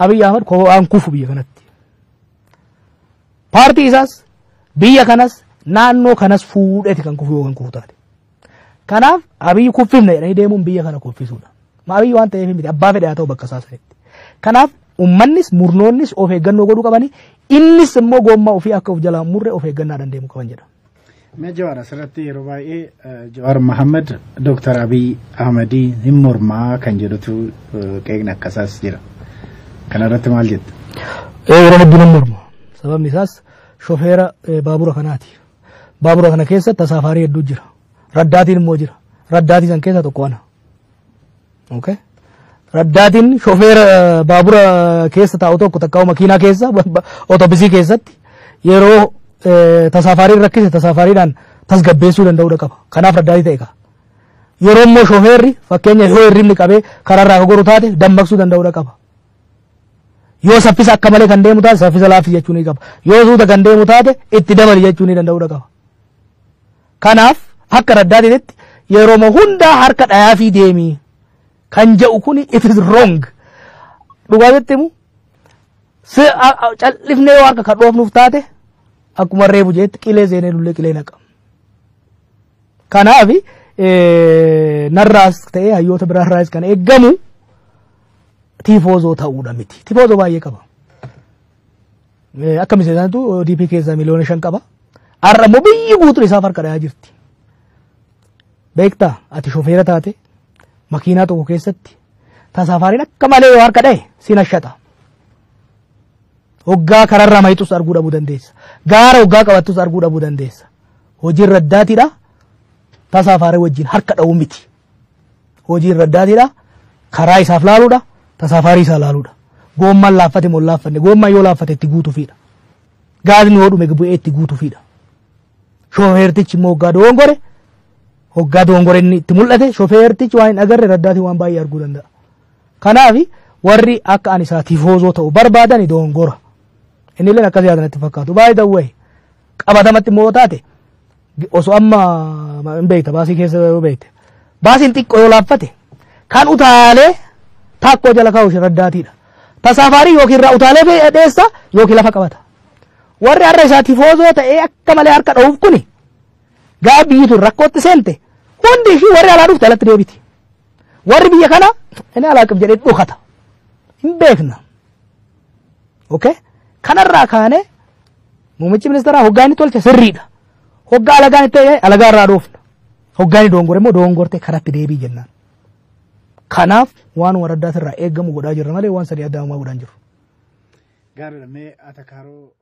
Abiy Ahmad kophaan kufu biyya kanatti. Paartii isaas, biyya kanas, naannoo kanas fuudheeti kan kufu yoo kan kufu taate. Kanaaf Abiy kuffifna jedhanii deemuun biyya kana kuffisuudha. Ma Abiy waan ta'eef miti, abbaa fedhe haa ta'u bakka isaa sanitti. Kanaaf uummannis murnoonnis of eeggannoo godhuu qabanii, innis immoo gommaa ofii akka of jalaa murre of eeggannaadhaan deemuu qaban jedha. Mee Jawaar, asirratti yeroo baay'ee Jawaar Mohaammed Dooktar Abiy Ahmedii hin mormaa kan jedhutu qeeqni akkasaas jira. Kana irratti maal jetta? Yeroo hedduu nan morma. Sababni isaas shofeera baabura kanaati. Baabura kana keessa tasaafarii hedduu jira. Raddaatiin immoo jira. Raddaatii san keessa tokko ana. Okay? Raddaatiin shofeera baabura keessa taa'u tokko takka makiinaa keessa, otobisii keessatti yeroo tasaafariin rakkise tasaafariidhaan tasgabbeessuu danda'uu qaba. Kanaaf raddaatii ta'e qaba. Yeroo immoo shofeerri fakkeenya yoo hirribni qabee karaarraa akka goru taate dammaqsuu danda'uu qaba. Yoo saffisa akka malee kan deemu taate saffisa laaffisi jechuu ni qaba. Yoo suuta kan deemu taate itti dabali jechuu ni danda'uu qaba. Kanaaf akka raddaatiitti yeroo hundaa harka dhayaafii deemi kan jedhu kuni it is wrong. Dhugaatitti himu, callifnee yoo harka kan dhoofnuuf taate akkuma reefu jeetti qilee seenee lullee qilee naqa. Kanaaf narraas ta'ee hayyoota biraarraas kan eeggamu tifoozoo ta'uudha miti. Tifoozoo baay'ee qaba. Akka miseensaatu ODP keessaa 5 miliyoona qaba. Har'a immoo biyyi guutuun isaaf harka dhayaa jirti. Beektaa, ati shofeera taate makiinaa tokko keessatti tasaafaariin akka malee yoo harka dhaye sin ashata. Hoggaa kararraa mayixus arguu dhabuu dandeessa. Gaara hoggaa qabattus arguu dhabuu dandeessa. Hojiin raddaatiidha. Tasaafarii wajjin harka dha'uu miti. Hojiin raddaatiidha. Karaa isaaf laaluudha. Tasaafarii isaa laaluudha. Goommaan laaffate moo laaffanne? Goommaan yoo laaffate itti guutuufiidha. Gaazni yoo dhume bu'ee itti guutuufiidha. Shofeertichi immoo hoggaa dogongore, hoggaa dogongore inni itti mul'ate, shofeertichi waan hin agarre raddaatiin waan baay'ee arguu danda'a. Kanaaf warri akka ani isaa tifoozoo ta'u barbaadan dogongora. Inni illee akkas yaadan itti fakkaatu. Baay'ee dawwee qabatamatti immoo taate osoo amma hin beekta, baasii keessa yoo beekte, baasiin xiqqoo yoo laaffate kan utaalee taakkoo jala kaa'u raddaatiidha. Tasaafarii yookiin irraa utaalee dheessa yookiin lafa qabata. Warri har'a isaa tifoozoo ta'ee akka malee harka dha'uuf kuni gaafa biyyi tun rakkootti seente hundi ishii warri alaa dhufte alatti deebiti. Warri biyya kana inni alaaqif jedhee dhokata. Hin beekna. Okay? Kanarraa kaanee muummichi ministeeraa hoggaa inni tolche sirriidha. Hoggaa alagaan itti ta'e alagaa irraa dhoofna. Hoggaa inni dogongore immoo dogongorte karatti deebii jennaan. Kanaaf waan waraddaas irraa eeggamu godhaa jirra malee waan sadii adda godhaa jiru. Gaariidha, mee atakaaroo